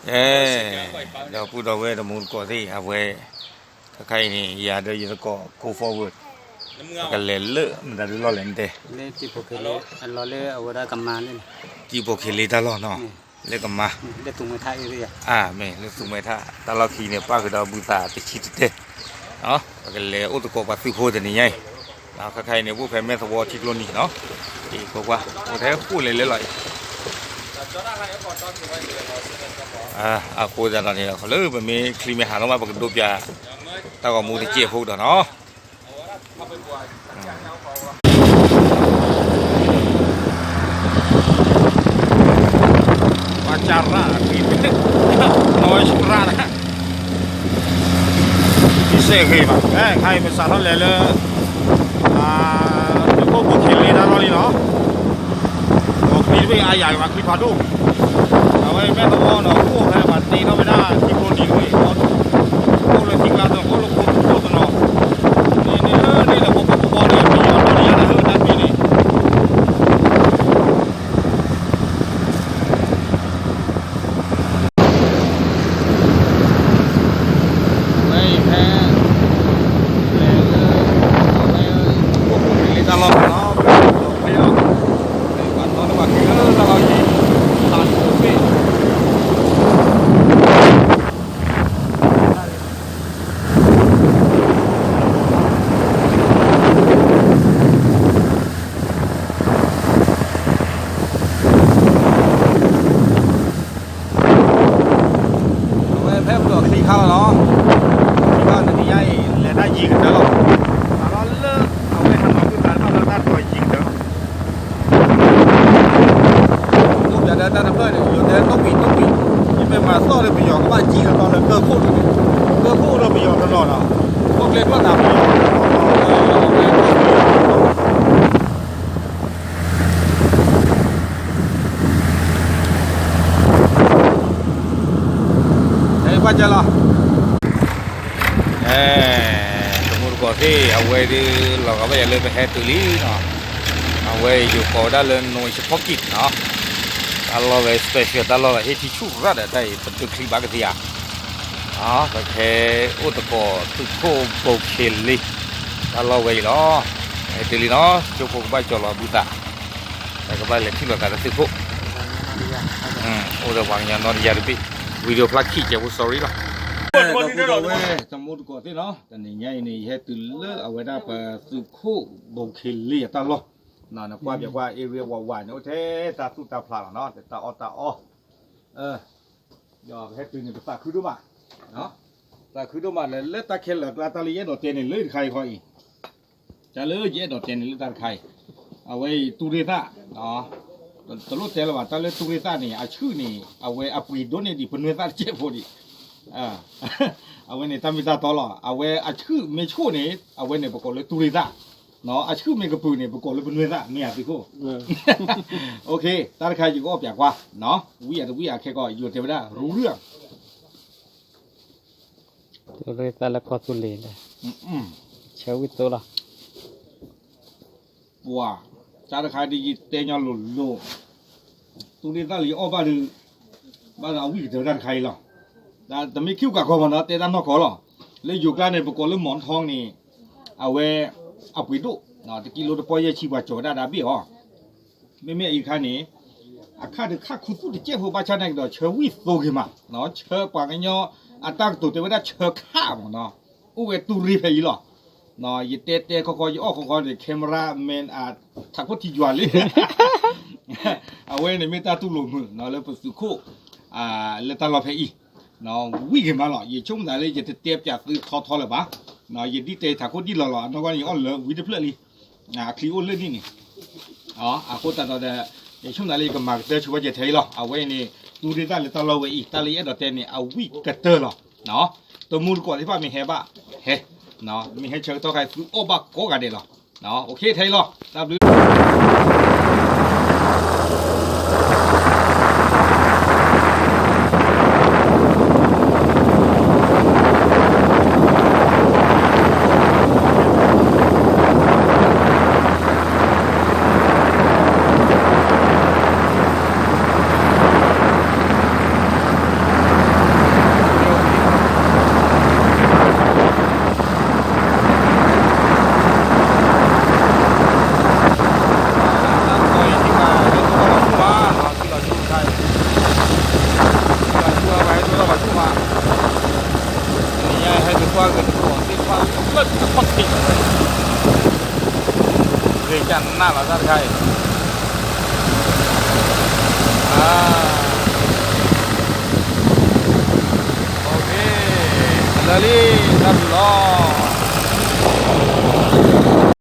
အဲ ဒီပုၢ်ဒီဝဲၢ်တံၤသကိးသ့ၣ် အဝဲ ခဲခါအံၤန့ၣ် ယၤဒီးယသကိး Go Forward ပကလဲၤလၢမတၤဒုလီၢ်လဲၣ်နတဲ လၢ ကံၢ်ပိာ်ခ့လ့တၢ်လီၢ်နီၤ လၢကမါ မ့ၢ်လၢသူမှဲထၣ်တၢ်လီၢ်ခံန့ၣ် ပၣ်ဃုာ်ဒီးဘုသးတဆံတတဲ ပကလဲၤအိၣ်သကိးပှၤသုးဖိတနံၤညါအံၤ ခဲခါအံၤန့ၣ် အိၣ်ဖဲမဲၢ်သဝီထံကျိနံၤနီၤ အံၤကွၢ်ကွၢ် အိၣ်ထဲဃိလဲၤလၢလီၤအံၤ အဃိသတးဒီးန့ၣ်ဒီး လၢပမ့ၢ်ချံမ့ၢ်ဟးထီၣ်မး ပကဒိးပၠး တၢ်ဂီၤမူတစဲးဖိကဒီးနီၤ ဘၣ်ကၢ်ရၣ်အဂ့ၤ နီၢ်ဆူရၣ်နၤ တစဲးဂ့ၤဘၣ် ခဲခါအံၤပစးထီၣ်လဲၤလၢ သုးခိၣ်ဘိၣ်ခ့လ့တၢ်လီၢ်လံနီၤ ဒီးချံတဘ့ၣ်အါယၤဘၣ် ချံဖးဒိၣ် အဝဲမဲၢ်သဝီဒီး အိၣ်ဖဲပှၤတ့ထီၣ်ဝဲဒၣ်ထံကျိနံၤဝဲ အိၣ်လၢထံကျါတနီၤ အိၣ်လၢခိခိၣ်တနီၤ န့ၣ်န့ၣ်လၢန့ၣ်ဒီး ပပပပီဒီး ပယီၤဒီးယၤလၢတၢ်ဘံၣ်န့ၣ် ဝဲအံၤဖဲ လဲၤလၢ အဝဲ အိၣ်ခိၣ်လ့တၢ်လီၢ်နီၤ ပှၤနီၣ်တဘၣ်က့ၤလၢတၢ်လီၢ်ယံၤ တၢ်ဆိၣ်ဘ့ၣ် အဝဲဖဲပဒိၣ်ချံခါလီၤနီၤ ချံခါတနံၤညါအံၤ လဲၤတၢ်ယံၤကတၢၢ်လီၤ သးလီၤလၢ အဝဲဟးမၤဘူၣ်သးတဘၣ်လၢတၢ်တီၤယံၤကတၢၢ်လီၤ အိၣ်ပၠးဒီးတၢ်တဖျၢၣ်န့ၣ် ယိၤတဲတိၢ်ကွံာ်တိၢ်ကွံာ် ယမ့ၢ်မၤသီၣ်ဒီးပယီၤကဘၣ်ကံၣ်လီၤလၢကၢၢ်ခိၣ်န့ၣ် ကၢၢ်ခိၣ်ဒီးပယီၤတနီၤနီၤ အိၣ်ကျဲထီၣ်သးပယီၤ အဲ ဘၣ်ကလီၤ အဲ တံၤသကိးသ့ၣ် အဝဲဒုးလီၤဂာ်ဘၣ်ယၤလၢပဟဲတုၤလံနီၤ အဝဲယိၤကိးဝဲဒၣ်လၢ Noise Pocket နီၤ တၢ်လီၢ်ဝဲ special တၢ်လီၢ်ဝဲ ဟ့ၣ်ထံဆူၣ်ရၣ်ဒီးတၢ်အံၤ ပတုၤချံဘၣ်ကသ့ဧါ ပကဟဲအိၣ်သကိးသုးခိၣ်ဘိၣ်ခ့လ့ တၢ်လီၢ်ဝဲအံၤလီၤ ဟဲတုၤလံနီၤ ကၠိဖိကဘၣ်ကၠီၤလီၤဘုသး ပကဘၣ်လဲၤထံၣ်လိာ်သးလၢသုးခိၣ် အိၣ်ဒီးပှၤကညီနီတယါတဘ့ၣ် video ဖျါခံကဲဖိ sorry လီၤ ဒီပုၢ်ဒီဝဲၢ် တံၤသကိးသ့ၣ်နီၤ တနံၤညါအံၤန့ၣ် ယဟဲတုၤလၢအဝဲဒၣ်ပသုးခိၣ်ဘိၣ်ခ့လ့အတၢ်လီၢ် နကွၢ်ပၠးကွၢ် area ဝးဝးန့ၣ် အိၣ်ထဲတၢ်သူၣ်တၢ်ဖျးလီၤနီၤ တၢ်အီၣ်တၢ်အီ ဒီးပဟဲတုၤန့ၣ် ပသးခုဒိၣ်မး သးခုဒိၣ်မးလၢ လၢတၢ်ခဲလၢာ်အကျါ တၢ်လၢယအဲၣ်ဒိးတဲန့ၣ် လၢတခါအံၤဃီအံၤ တၢ်လၢယအဲၣ်ဒိးတဲန့ၣ် လၢတၢ်တခါအံၤ အဝဲအံၤတူၢ်ရ့ၣ်သၣ် တလိၣ်တဲလၢၤဘၣ် တၢ်လၢတူၢ်ရ့ၣ်သၣ်န့ၣ် အဆူၣ်န့ၣ် အဝဲအပှ့ၤဒိၣ်န့ၢ်ဒံးပနွဲၣ်သၣ်တစဲးဖိဒံး အဝဲန့ၣ်တၢ်မ့ၢ်တၢ်တီလီၤ အဝဲအဆူၣ်မ့ၢ်ဆူၣ်န့ၣ် အဝဲန့ၣ်ပကိးလၢတူၢ်ရ့ၣ်သၣ် အဆူၣ်မ့ၢ်ကပုာ်န့ၣ် ပကိးလၢပနွဲၣ်သၣ် မ့ၢ်ဧါသုးခိၣ် တၢ်တခါယကအီၣ်ပၠးကွၢ် ဝံအတဝံအခဲကီး ယိၤတဲဝဲဒၣ် ရူရၢ တူၢ်ရ့ၣ်သၣ်လၢကီၢ်သူလ့ၤဒီး ဆၢဝံၣ်သိလီၤ ပှၤ တၢ်တခါဒ်ယတဲညီလိၤလိၤ တူၢ်ရ့ၣ်သၣ်လၢယအီၣ်ဘၣ်ဒီး ဘၣ်ဒီးအဝံၣ်ကတၢၢ်တၢ်တခါအံၤလီၤ တမ့ၢ်ခံကးကီမနီၤ တဲတၢ်နီၢ်ကီလီၤ လၢယိၤကျါန့ၣ် ပကိးလၢမီၣ်ထီန့ၣ် အဝဲ အပှ့ၤဒိၣ် တကံလိတပီၢ်ယဲၢ်ဆံပှၤကၠီၤဝဲဒၣ်ဒါဘ့ၣ်အီၤ မ့မ့ၢ်အံၤတခါန့ၣ် အခါဒုးခါခူသူၣ်တစဲးဖိဘၣ်ဆၣ်န့ၣ်ကဒီး ဆၢဝံၣ်သိဂ့ၤမး ဆၢပှၤကညီ အတၢ်ကတိၤတဲဝဲဒၣ်ဆၢခးမနီၤ အိၣ်ဝဲတူၢ်ရ့ၣ်ဖဲအံၤလီၤ ယတဲတဲခီခီ ယအီၣ်ခီခီန့ၣ် camera man ထးခိၣ်ထံယွၤလံ အဝဲန့ၣ်မ့ၢ်တၢ်တူၢ်လိာ်မုာ် လၢပသုးခိၣ် လၢတၢ်လီၢ်ဖဲအံၤ ဝံၣ်ဂ့ၤမးလီၤ ယဆိကမိၣ်သးလၢယတတဲပၠးသုထီထီလၢၤဘၣ် ယဒ်တဲထးခိၣ်ဒ်လီၤလီၤ အနီၢ်ကီၢ်န့ၣ် ယအီၣ်လၢဝံတဖျၢၣ်လံ အချံအိၣ်လၢန့ၣ်န့ၣ် အဃိသတးဒီး ယဆိကမိၣ်သးလၢယကမၤကတၢၢ်ဆိဝဲကဲထဲအံၤလီၤ အဝဲအံၤန့ၣ် တူၢ်ရ့ၣ်သၣ်လၢတၢ်လီၢ်ဝဲအံၤ တၢ်လၢယအဲၣ်ဒိးတဲန့ၣ် အဝံၣ်ကတၢၢ်လီၤ တံၤသကိးသ့ၣ်တဖၣ်မ့ၢ်ဟဲဘၣ်ဟဲ မ့ၢ်ဟဲဆၢကတီၢ်ခါ သုအီၣ်ဘၣ်ကိးဂၤဒဲးလီၤ ထဲအံၤလီၤ တၢ်ဘျုး လီၤတၢ်တခါအံၤ, အ, အိၣ်ခ့, အလၢာ်လံ, တၢ်ဘျုးလီၤ.